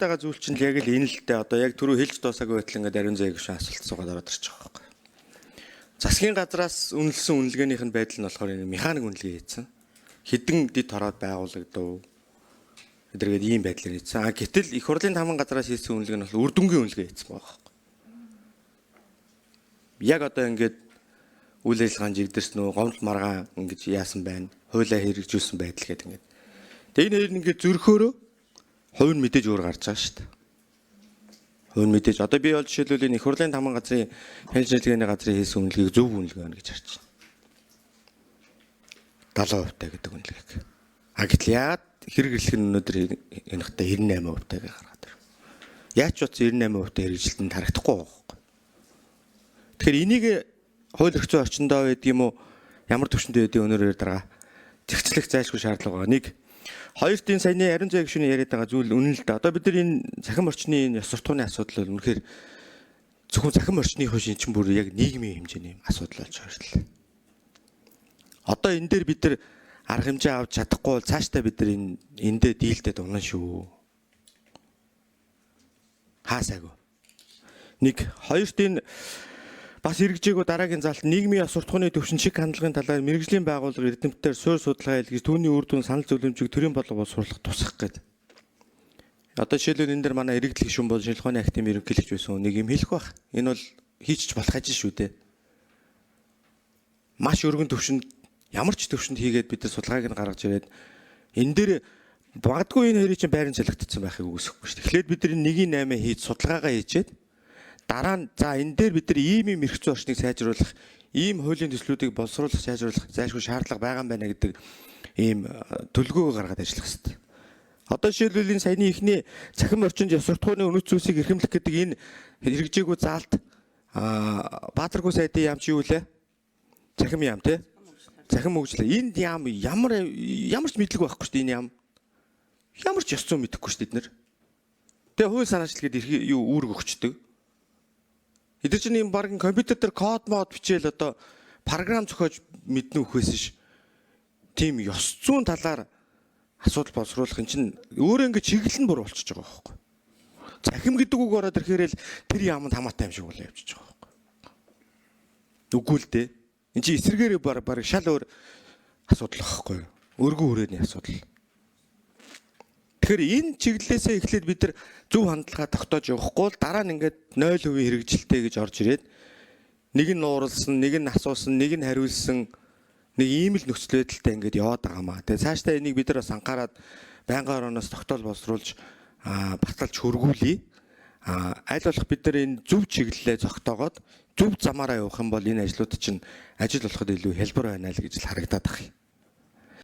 Байгаа зүйл чинь л яг л энэ л дээ. Одоо яг түрүү хэлж дуусаагүй байтал ингээд ариун заяа гişүн асуулт суугаад ороод ирчих байгаа байхгүй. Засгийн газраас үнэлсэн үнэлгээнийх нь байдал нь болохоор энэ механик үнэлгээ хийсэн. Хэдэн дэд хороод байгуулагдав. Эдэргээд ийм байдлаар хийсэн. А гэтэл их хурлын таман газраас хийсэн үнэлгээ нь бол үр дүнгийн үнэлгээ хийсэн байгаа байхгүй. Яг одоо ингээд үйл ажиллагаан жигдэрсэн үү, гомдол маргаан ингэж яасан байна, хуулиа хэрэгжүүлсэн байдал гэдэг ингээд. Тэгээ энэ хоёр нь ингээд зөрөхөөрөө хувь нь мэдээж өөр гарч байгаа шүү дээ. Хувь нь мэдээж одоо би бол жишээлбэл энэ их хурлын таман газрын хяналт шинжилгээний газрын хийсэн үнэлгээг зөв үнэлгээ байна гэж харж байна. 70% таа гэдэг үнэлгээг. А гэтэл яагаад хэрэг эрхлэх нь өнөөдөр энэхтэй 98% таа гаргаад байна. Яаж ч утсан 98% таа хэрэгжилтэнд харагдахгүй байгаа байхгүй. Тэгэхээр энийг хууль эрх зүйн орчиндөө байдаг юм уу? Ямар төвшөндөө байдаг өнөөрөөр дараа зэгцлэх зайлшгүй шаардлага байгаа. Нэг хоёрт энэ саяны ариун зай гишүүний яриад байгаа зүйл үнэн л да. Одоо бид нар энэ цахим орчны энэ ёс суртахууны асуудал бол үнэхээр зөвхөн цахим орчны хувь шин чинь бүр яг нийгмийн хэмжээний асуудал болж байгаа юм. Одоо энэ дээр бид нар арга хэмжээ авч чадахгүй бол цаашдаа бид нар энэ эндээ дийлдэд унана шүү. Хаасаагүй. Нэг хоёрт энэ бас хэрэгжээгүү дараагийн заалт нийгмийн ёс суртахууны төвшин чиг хандлагын талаар мэргэжлийн байгууллага эрдэмтдээр суурь судалгаа хийлгэж түүний үр дүн санал зөвлөмжийг төрийн бодлого боловсруулах тусах гээд. Одоо жишээлбэл энэ дэр манай иргэдэл гишүүн бол шинжилгээ ухааны академи ерөнхийлөгч байсан нэг юм хэлэх байх. Энэ бол хийчих болох ажил шүү дээ. Маш өргөн төвшөнд ямар ч төвшөнд хийгээд бид нар судалгааг нь гаргаж ирээд энэ дээр магадгүй энэ хоёрын чинь байран солигдсон байхыг үгүйсэхгүй шүү дээ. Тэгэхээр бид нар энэ 1-8 хийж судалгаагаа хийчээд дараа нь за энэ дээр бид нар ийм ийм эрх зүйн орчныг сайжруулах, ийм хуулийн төслүүдийг боловсруулах, сайжруулах зайлшгүй шаардлага байгаа юм байна гэдэг ийм төлөвлөгөөгөө гаргаад ажиллах хэрэгтэй. Одоо жишээлбэл энэ саяны эхний цахим орчинд ёс суртахууны үнэт зүйлсийг эрхэмлэх гэдэг энэ хэрэгжээгүй заалт Баатаргүй сайдын яам чи юу лээ? Цахим яам тий? Цахим хөгжлөө. Энд яам ямар ямар ч мэдлэг байхгүй шүү дээ энэ яам. Ямар ч ёс зүйн мэдэхгүй шүү дээ эднэр. Тэгээ хууль санаачлал гэдэг эрх юу үүрэг өгчдөг. Эдгээр чинь юм баг компьютер дээр код мод бичээл одоо програм зохиож мэднэ үхээс ш. Тийм ёс зүйн талаар асуудал боловсруулах юм чинь өөрөө ингэ чиглэл нь бүр болчихж байгаа байхгүй. Цахим гэдэг үг ороод ирэхээр л тэр яамд хамаатай юм шиг болоо явчихж байгаа байхгүй. Үгүй л дээ. Энд чинь эсэргээр баг шал өөр асуудал байхгүй юу? Өргөн хүрээний асуудал. Тэгэхээр энэ чиглэлээсээ эхлээд бид нар зөв хандлагаа тогтоож явахгүй бол дараа нь ингээд 0% хэрэгжилтэй гэж орж ирээд нэг нь нууралсан, нэг нь асуусан, нэг нь хариулсан нэг ийм л нөхцөл байдалтай ингээд яваад байгаа маа. Тэгээ цаашдаа энийг бид нар бас анхаарад байнгын орооноос тогтоол боловсруулж баталж хөргүүлье. Аль болох бид нар энэ зөв чиглэлээ зогтоогоод зөв замаараа явах юм бол энэ ажлууд чинь ажил болоход илүү хялбар байна л гэж л харагдаад байна.